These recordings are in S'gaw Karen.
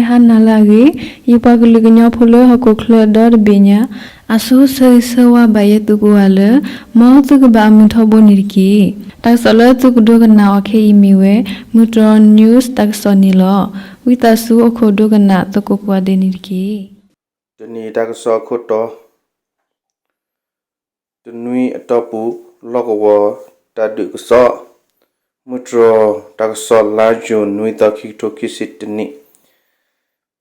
ဟါနၤလၢအဂ့ၤ, ယပှၤကလုာ်ကညီဖိလၢဟီၣ်ခိၣ်ချၢဒီတဘ့ၣ်ညါ, အဆိဆၢဂ့ၤဆၢဝါဘၣ်ယဲသုကိးဂၤလၢ မ်သုကဘၣ်အမုာ်ထီဘိန့ၣ်တက့ၢ်. တၢ်ကစီၣ်လၢသုကဒိကနၣ်အီၤခဲအံၤမ့ၢ်ဝဲ မုၢ်တြီၢ် news တၢ်ကစီၣ်န့ၣ်လီၤ. ဝံသးစူၤအိၣ်ခိးဒိကနၣ်သကိးကိးဂၤဒဲးန့ၣ်တက့ၢ်. တနံၤတၢ်ကစီၣ်အခိၣ်တီ တနွံအတီၢ်ပူၤ လီၢ်ကဝီၤတၢ်ဒုးကစီၣ်, မုၢ်တြီၢ်တၢ်ကစီၣ် လါယူၤ နွံသီ ခံကထိခံဆံတနံၣ်,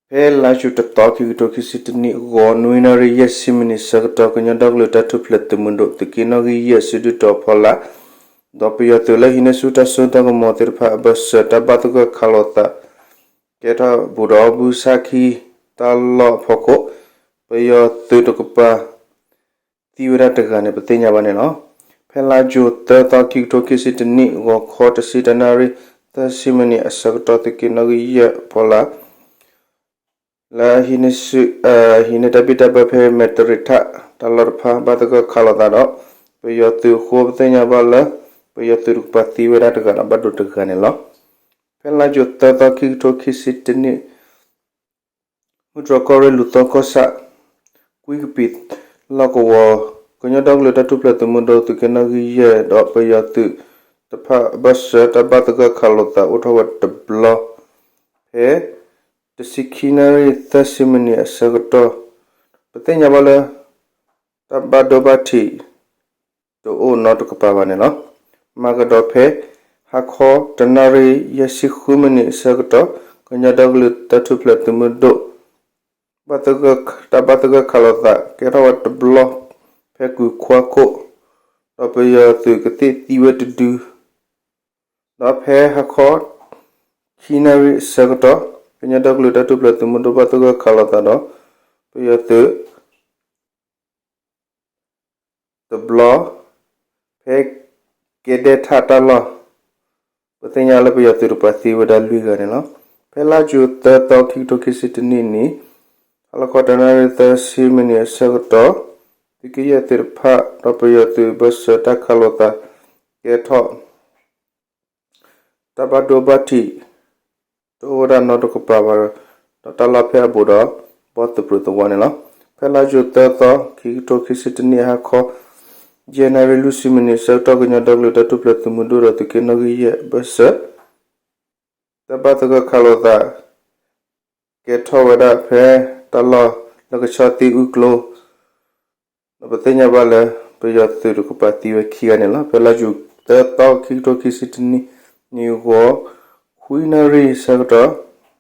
ဖဲလါယူၤတသီ ခံကထိခံဆံတနံၣ် ဂီၤနွံနၣ်ရံၣ် ယဲၢ်ဆံမံးနံးအဆၢကတီၢ် ကညီဒီကလုာ်တၢ်ထူၣ်ဖျဲးသုးမုၢ်ဒိၣ် သုးက့နီၣ်ဂံၢ်ယဲၢ် စုဒုၣ်တီၤဖီလာ် ဒီးပယီၤသုးလၢဟံးန့ၢ်ဆူၣ်တၢ်စိတၢ်ကမီၤသ့ၣ်တဖၣ်အဘၢၣ်စၢၤ တၢ်ဘၣ်သဂၢၢ်ခးလိာ်သး ကဲထီၣ်ဘူးဒီး ဘုဆါခံတၢ်လီၢ်အဖီခိၣ် ပယီၤသုးတကပၤ သံဝဲဒၣ်တဂၤန့ၣ် ပသ့ၣ်ညါဘၣ်န့ၣ်လီၤ. ဖဲလါယူၤသၢသီ ခံကထိခံဆံတနံၣ် ဂီၤခီတဆံတၢနၣ်ရံၣ် သၢဆံမံးနံးအဆၢကတီၢ် သုးက့နီၣ်ဂံၢ်ယဲၢ်ဖီလာ် လၢ ဟံးန့ၢ်တၢ်ဘံၣ်တၢ်ဘၢဖဲမဲၢ်တရံးထၣ် တၢ်လီၢ်တဖၣ် ဘၣ်သဂၢၢ်ခးလိာ်သးဒီး ပယီၤသုးအဃိ ပသ့ၣ်ညါဘၣ်လၢ ပယီၤသုးတကပၤသံဝဲဒၣ်တဂၤဒီး ဘၣ်ဒိတဂၤန့ၣ်လီၤ. ဖဲလါယူၤသၢသီ ခံကထိခံဆံတနံၣ် မုၢ်တြီၢ်ကီၢ်ရ့ၣ် လူၢ်သီကီၢ်ဆၣ် ကွံကပံာ် လီၢ်ကဝီၤ ကညီဒီကလုာ်တၢ်ထူၣ်ဖျဲးသုးမုၢ်ဒိၣ် သုးက့နီၣ်ဂံၢ်ယဲၢ် ဒီးပယီၤသုးတဖၣ်အဘၢၣ်စၢၤ တၢ်ဘၣ်သဂၢၢ်ခးလိာ်သးအိၣ်ထီၣ်ဝဲတဘျီ ဖဲ တဆံခံနၣ်ရံၣ် သၢဆံမံးနံးအဆၢကတီၢ် ပသ့ၣ်ညါဘၣ်လၢ တၢ်ဘၣ်ဒိဘၣ်ထံး တအိၣ်နီတကပၤဘၣ်န့ၣ်လီၤ. မၤကဒီးဖဲ ဟါခီတနၣ်ရံၣ် ယဲၢ်ဆံဃုမံးနံးအဆၢကတီၢ် ကညီဒီကလုာ်တၢ်ထူၣ်ဖျဲးသုးမုၢ်ဒိၣ် ဘၣ်သဂၢၢ် တၢ်ဘၣ်သဂၢၢ်ခးလိာ်သး ကဲထီၣ်ဝဲတဘျီ ဖဲကုၤခွါခိၣ် ဒီးပယီၤသုးကသ့ၣ်သံဝဲတဒု ဒီးဖဲဟါခီ ခံနၣ်ရံၣ်အဆၢကတီၢ် ကညီဒီကလုာ်တၢ်ထူၣ်ဖျဲးသုးမုၢ်ဒိၣ် ဘၣ်သဂၢၢ်ခးလိာ်သးဒီး ပယီၤသုး တဘျီ ဖဲ ကဲဒဲထၣ်တၢ်လီၢ် ပသ့ၣ်ညါလၢပယီၤသုးတကပၤသံဝဲဒၣ်လွံၢ်ဂၤန့ၣ်လီၤ. ဖဲလါယူၤသၢသီ ခံကထိခံဆံတနံၣ်န့ၣ် ဟါလီၤခီတနၣ်ရံၣ် သၢဆံမံးနံးအဆၢကတီၢ် သုးက့ယဲၢ်သ့ၣ်တဖၣ် ဒီးပယီၤသုးဘၢၣ်စၢၤတၢ်ခးလိာ်သး ကဲထီၣ် တၢ်ဘၣ်ဒိဘၣ်ထံး တအိၣ်ဝဲဒၣ်နီတကပၤဘၣ် ဒီးတၢ်လီၢ်ဖဲအဘူးဒီး ဘီသပၢၤသဝီန့ၣ်လီၤ. ဖဲလါယူၤသၢသီ ခံကထိခံဆံတနံၣ်အဟါခီ ယဲၢ်နၣ်ရံၣ်လွံၢ်ဆံမံးနံးအဆၢကတီၢ် ကညီဒီကလုာ်တၢ်ထူၣ်ဖျဲးသုးမုၢ်ဒိၣ်ဒီး သုးက့နီၣ်ဂံၢ်ယဲၢ်ဘၢၣ်စၢၤ တၢ်ဘၣ်သဂၢၢ်ခးလိာ်သး ကဲထီၣ်ဝဲဒၣ်ဖဲ တၢ်လီၢ်လၢကဆီသံအုၣ်ကျိ ဒီးပသ့ၣ်ညါဘၣ်လၢ ပယီၤသုးတကပၤသံဝဲခံဂၤန့ၣ်လီၤ. ဖဲလါယူၤသၢသီ ခံကထိခံဆံတနံၣ် နံၤဂီၤ ခွံနၣ်ရံၣ်အဆၢကတီၢ်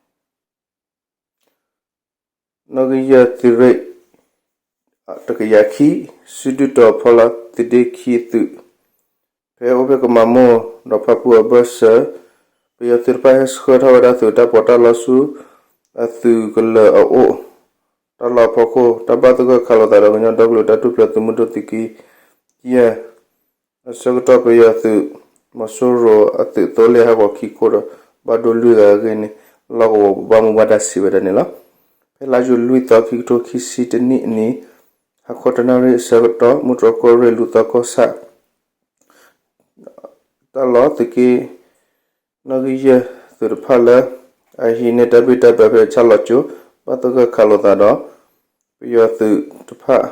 နီၣ်ဂံၢ်ယဲၢ်သုးရ့ၣ် တကယၤခံ စုဒုၣ်တီၤဖီလာ်သုးဒ့ခံအသုး ဖဲအိၣ်ဖဲကမၤမိၢ်ဒီးဖၣ်ပူၣ်အဘၢၣ်စၢၤ ပယီၤသုးတဖၣ်ဟဲဆှၢထီၣ်ဝဲဒၣ်သုးတၢ်ပီးတၢ်လီဆူ အသုးကလၢၤအအိၣ် တၢ်လီၢ်အဖီခိၣ် တၢ်ဘၣ်သဂၢၢ်ခးလိာ်သးဒီး ကညီဒီကလုာ်တၢ်ထူၣ်ဖျဲးသုးမုၢ်ဒိၣ်သုးက့ယဲၢ် အဆၢကတီၢ်ပယီၤသုး မီၤစိရိၤအသုးသိလ့ၣ်ဟးဂီၤခံခိၣ်ဒီး ဘၣ်ဒိလွံၢ်ဂၤအဂ့ၢ်န့ၣ် လီၢ်ကဝီၤဘၣ်မူဘၣ်ဒါစံးဝဲဒၣ်န့ၣ်လီၤ. ဖဲလါယူၤလွံၢ်သီ ခံကထိခံဆံတနံၣ်အနံၤ ဟါခီတနၣ်ရံၣ်အဆၢကတီၢ် မုၢ်တြီၢ်ကီၢ်ရ့ၣ် လူၢ်သီကီၢ်ဆၣ် တၢ်လီၢ်သုးက့ နီၣ်ဂံၢ်ယဲၢ်သုးတဖၣ်လၢ အဟံးန့ၢ်တၢ်ဘံၣ်တၢ်ဘၢဖဲဆၣ်လီၤကၠိ ဘၣ်သဂၢၢ်ခးလိာ်သးဒီး ပယီၤသုးတဖၣ်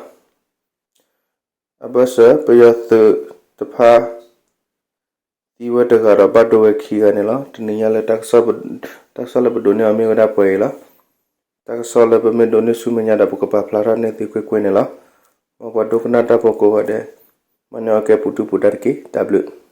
အဘၢၣ်စၢၤ ပယီၤသုးတဖၣ် သံဝဲတဂၤဒီးဘၣ်ဒိဝဲခံဂၤန့ၣ်လီၤ. တနံၤညါလၢ တၢ်ကစီၣ်လၢပဒိးန့ၢ်အီၤ မ့ၢ်ဝဲဒၣ်ပှဲၤအံၤလီၤ. တၢ်ကစီၣ်လၢပမ့ၢ်ဒိးန့ၢ်ဆူမဲာ်ညါဒီး ပကပာ်ဖျါထီၣ်န့ၢ်သုကွ့ၢ်ကွ့ၢ်န့ၣ်လီၤ. မ်ပှၤဒိကနၣ်တၢ်ဖိကိးဂၤဒဲး မၤန့ၢ်အီၤကဲပူၤဒုၣ်ပူၤဒါတက့ၢ်. တၢ်ဘျုး